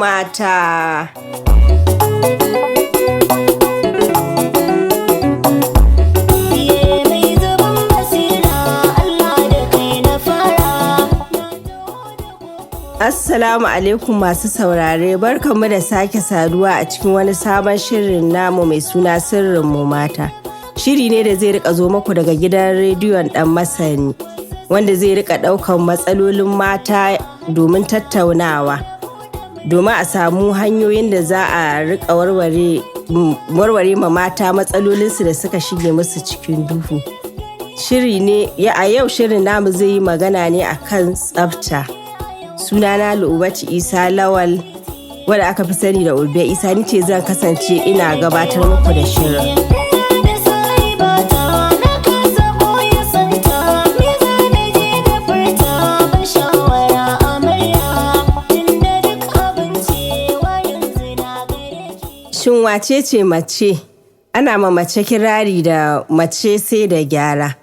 Mata. Mai zuban basira, Allah da kai na fara. Assalamu alaikum masu saurare, barkanmu da sake saduwa a cikin wani sabon shirin namu mai suna Sirrin Mu Mata. Shiri ne da zai rika zo muku daga gidan rediyon Dan Masani, wanda zai rika daukan matsalolin mata domin tattaunawa, domin a samu hanyoyin da za a rika warware ma mata matsalolinsu da suka shige musu cikin duhu. Shiri ne ya a yau shirin namu zai yi magana ne akan tsafta. Sunana Lu'ubatu Isa Lawal, wadda aka fi sani da Ulbe Isa, ni ce zan kasance ina gabatar muku da shirin. Da sahibata na kasa boye santa, me zan je da furta ban shawara amarya, tunda duk abin cewa yanzu na gare ki. Shin wace ce mace? Ana ma mace kirari da mace sai da gyara.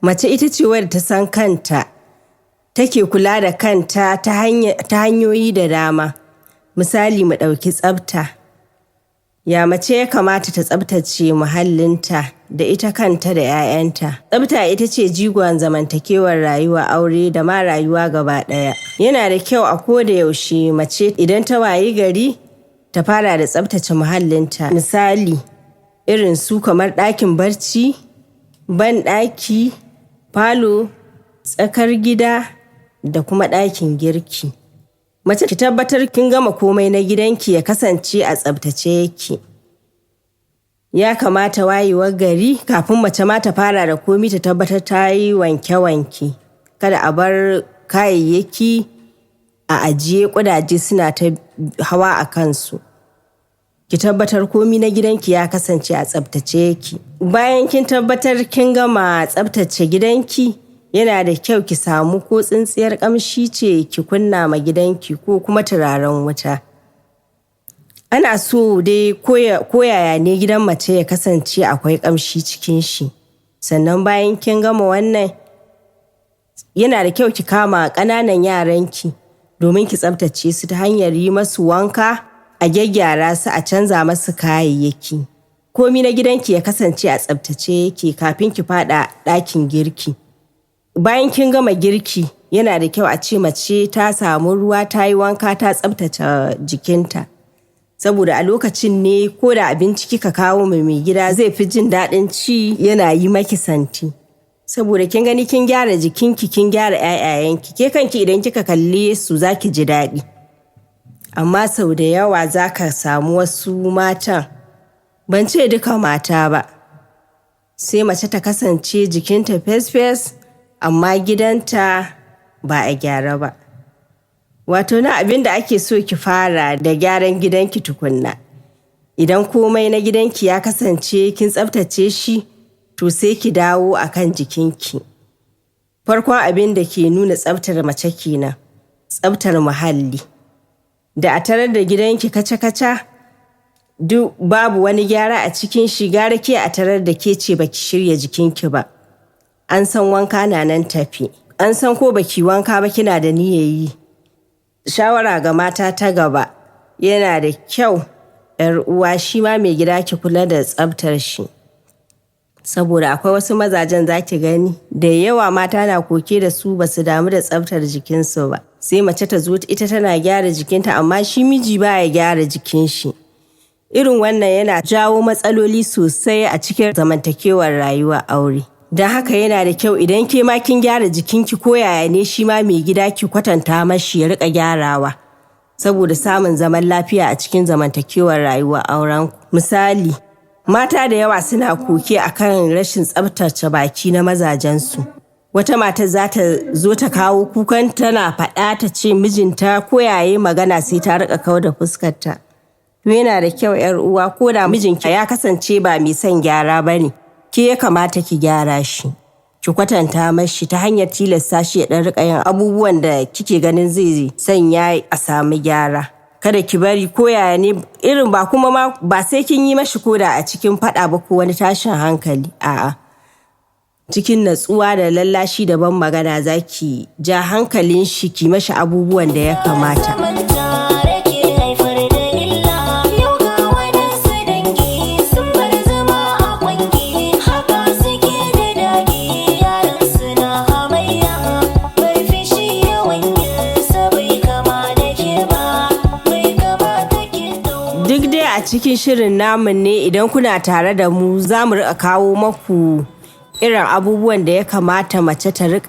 Mace ita ce wadda ta san kanta, take kula da kanta ta hanyoyi da dama. Misali, mu ɗauki tsafta. Ya mace ya kamata ta tsaftace muhallinta da ita kanta da 'ya'yanta. Tsafta ita ce jigon zamantakewar rayuwa aure da ma rayuwa gaba ɗaya. Yana da kyau a koda yaushe mace idan ta wayi gari ta fara da tsaftace muhallinta. Misali, irin su kamar ɗakin barci, ban ɗaki, falo, tsakar gida da kuma ɗakin girki. Mace, ki tabbatar kin gama komai na gidanki ya kasance a tsaftace yake. Ya kamata wayewar gari kafin mace ma ta fara da komi ta tabbatar ta yi wanke-wanke. Kada a bar kayayyaki a ajiye ƙudaje suna ta hawa a kansu. Ki tabbatar komi na gidanki ya kasance a tsaftace yake. Bayan kin tabbatar kin gama tsaftace gidanki, yana da kyau ki samu ko tsintsiyar ƙamshi ce ki kunna ma gidanki ko kuma turaren wuta. Ana so dai koyaya ne gidan mace ya kasance akwai ƙamshi cikin shi. Sannan bayan kin gama wannan, yana da kyau ki kama ƙananan yaranki domin ki tsaftace su ta hanyar yi masu wanka, a gyaggyara su, a canza masu kayayyaki. Komi na gidanki ya kasance a tsaftace yake kafin ki fada ɗakin girki. Bayan kin gama girki, yana da kyau a ce mace ta samu ruwa ta yi wanka, ta tsaftace jikinta. Saboda a lokacin ne ko da abinci kika kawo ma mai gida zai fi jin daɗin ci, yana yi maki santi. Saboda kin gani, kin gyara jikinki, kin gyara 'ya'yayenki, ke kanki idan kika kalle su za ki ji daɗi. Amma sau da yawa za ka samu wasu matan, ban ce duka mata ba, sai mace ta kasance jikinta fes-fes amma gidanta ba a gyara ba. Wato na abin da ake so, ki fara da gyaran gidanki tukunna. Idan komai na gidanki ya kasance kin tsaftace shi, to sai ki dawo akan jikinki. Farkon abin da ke nuna tsaftar mace kenan, tsaftar muhalli. Da a tarar da gidanki kaca-kaca, duk babu wani gyara a cikin shi, gara ke a tarar da ke ce baki shirya jikinki ba. An san wanka na nan tafi. An san ko baki wanka ba kina da niyyar yi. Shawara ga mata ta gaba, yana da kyau 'yar uwa, shi ma mai gida ki kula da tsaftar shi. Saboda akwai wasu mazajen za ki gani da yawa mata na koke da su, ba su damu da tsaftar jikinsu ba. Sai mace ta zo ita tana gyara jikinta amma shi miji baya gyara jikin shi. Irin wannan yana jawo matsaloli sosai a cikin zamantakewar rayuwa aure. Don haka yana da kyau idan ke ma kin gyara jikinki ko yaya ne, shi ma mai gida ki kwatanta mashi ya rika gyarawa. Saboda samun zaman lafiya a cikin zamantakewar rayuwa auren. Misali, mata da yawa suna koke akan rashin tsaftace baki na mazajensu. Wata mata za ta zo ta kawo kukan, tana faɗa ta ce mijinta ko yaye magana sai ta rika kau da fuskarta. To yana da kyau, 'yar uwa, ko da mijinki ya kasance ba mai son gyara ba ne, ke ya kamata ki gyara shi. Ki kwatanta mashi ta hanyar tilasta shi ya ɗan riƙa yin abubuwan da kike ganin zai sanya a samu gyara. Kada ki bari ko yaya ne irin ba, kuma ma ba sai kin yi mashi koda a cikin faɗa ba ko wani tashin hankali. A'a. Cikin natsuwa da lallashi da ban magana zaki ja hankalin shi ki mashi abubuwan da ya kamata. Manta rake. a cikin shirin namu ne, idan kuna tare da mu, za mu rika kawo maku irin abubuwan da ya kamata mace ta rika